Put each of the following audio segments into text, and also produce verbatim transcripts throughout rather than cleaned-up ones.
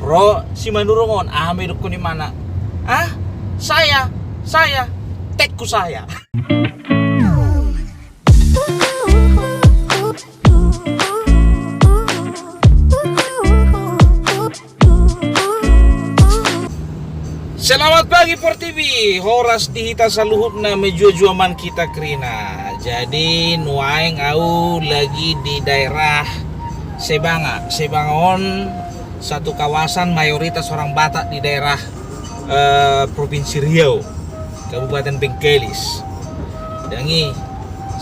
Ro Simanurung on, aha ma idokkon imana? Ah, saya, saya, tekku saya. Selamat pagi Portibi, horas di hita saluhutna, mejuah-juah ma hita kerina. Jadi nuaeng au lagi di daerah Sebanga. Sebanga on satu kawasan mayoritas orang Batak di daerah, eh, Provinsi Riau, Kabupaten Bengkalis. Dang i,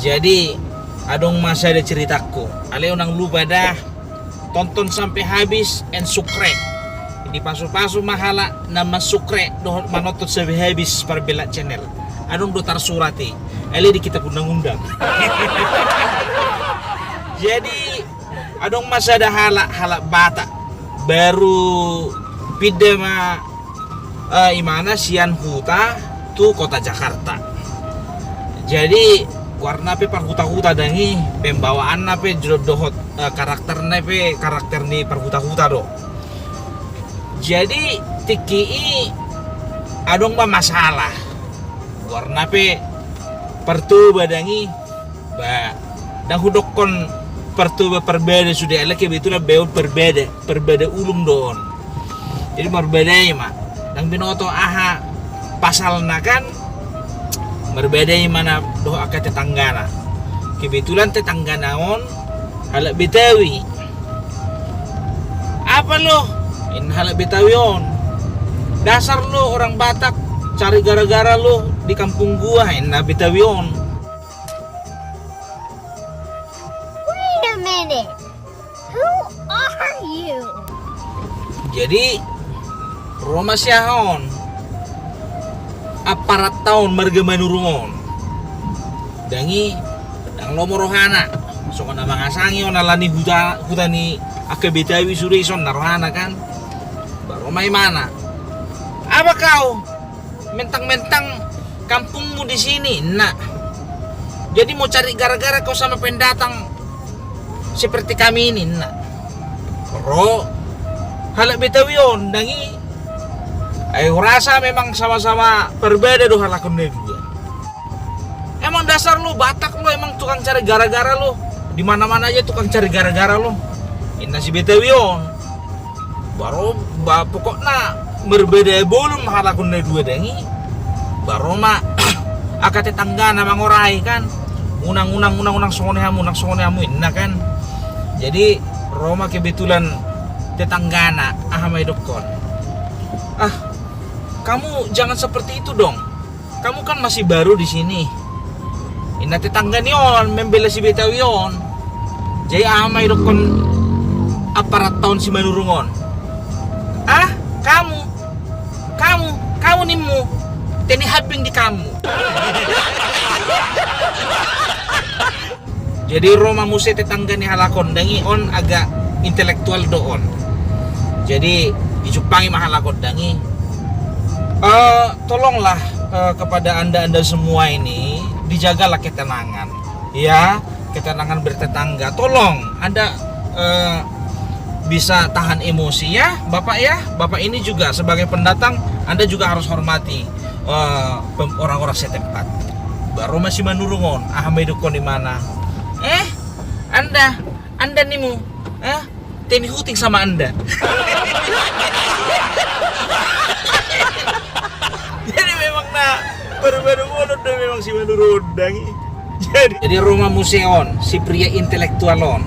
jadi adong ma sada ceritangku. Ale unang lupa dah, tonton sampe habis and subscribe. Dipasu-pasu ma halak na mansubscribe dohot manonton sampe habis Parbela Channel. Adong do tarsurat i. Ale di kitab undang-undang. Jadi adong ma sada halak, halak Batak, baru pinda ma, eh, imana sian huta tu kota Jakarta. Jadi goarna pe parhuta-huta dang i, pembawaanna pe jo-, dohot, eh, karakterna pe karakter ni parhuta-huta do. Jadi tingki i adong ma masalah. Goarna pe Partoba dang i. Ba, dang hudokkon Partoba Parbada sude, ala kebetulan baon Parbada, Parbada Ulung do on. Jadi marbadai ma, dang binoto aha pasalna kan, marbadai ma na dohot angka tetanggana. Kebetulan tetanggana on halak Betawi. Apa lo? Inna halak Betawi on. Dasar lo orang Batak cari gara-gara lo di kampung gua, inna Betawi on. Wait a minute. Who are you? Jadi ro ma si aha on, aparat on, marga Manurung on. Dang i, dang lomo rohana. Songon na mangasangi on, ala ni huta, huta ni angka Betawi sude, ison na rohana kan. Ba ro ma imana. Apa kau? Mentang-mentang kampungmu di sini, inna. Jadi mau cari gara-gara kau sama pendatang seperti kami ini, inna. Ro halak Betawi on dang i. Ai hurasa memang sama-sama Parbada do halak on na dua. Emang dasar lo Batak lo, emang tukang cari gara-gara lo. Di mana-mana aja tukang cari gara-gara lo, inna si Betawi on. Ba ro, ba pokokna marbada bolon halak on na dua dang i. Ba ro ma angka tetanggana mangorai kan. Unang, unang, unang, unang songon i hamu, unang songon i hamu, inna kan. Jadi ro ma kebetulan tetanggana, aha ma idokkon. Ah, kamu jangan seperti itu dong. Kamu kan masih baru di sini, inna tetangga ni on membela si Betawi on. Jadi aha ma idokkon aparat on si Manurung on. Ah, kamu, kamu, kamu nimmu, teni hambing di kamu. Jadi ro ma muse tetangga ni halak on, dang i, on agak intelektual do on. Jadi dijumpangi ma halak on dang i. Eh, tolonglah, eh, kepada anda-anda semua ini, dijagalah ketenangan. Ya, ketenangan bertetangga. Tolong, Anda, eh, bisa tahan emosi ya, Bapak ya. Bapak ini juga sebagai pendatang, Anda juga harus hormati, eh, pem-, orang-orang setempat. Ba ro ma si Manurung on, aha ma idokkon imana. Eh, Anda, Anda nimmu, eh, teni huting sama Anda. Jadi memang na, baru-baru mulai do memang si Manurung on dang i. Jadi ro ma muse on si pria intelektual on.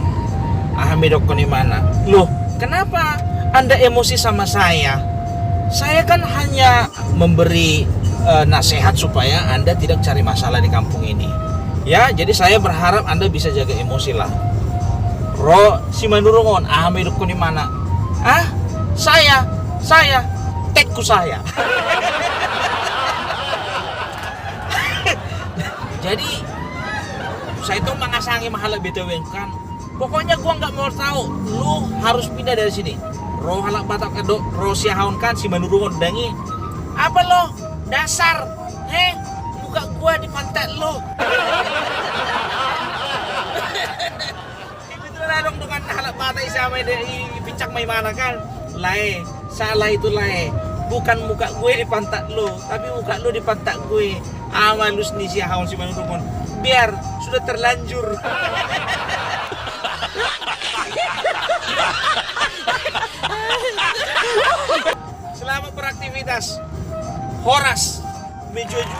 Aha ma idokkon imana. Loh, kenapa Anda emosi sama saya? Saya kan hanya memberi, eh, nasihat supaya Anda tidak cari masalah di kampung ini. Ya, jadi saya berharap Anda bisa jaga emosi lah. Ro si Manurung on, aha ma idokkon imana. Ah, saya, saya, tekku saya. Jadi sai tong mangasangi ma halak Betawi on kan. Pokoknya gua nggak mau tahu, lu harus pindah dari sini. Ro halak Batak, eh, do, ro si aha on kan, si Manurung on dang i. Apa lo? Dasar, he? Muka gua di pantat lo. Kebetulan adong dongan halak Batak i, sama i, i, i, pincak ma imana kan. Lae. Salah itu, Lae. Bukan muka gue di pantat lo, tapi muka lo di pantat gue. Amalus ni si Ahaon Simanurung on. Biar sudah terlanjur. Selamat beraktivitas. Horas. Mejoju.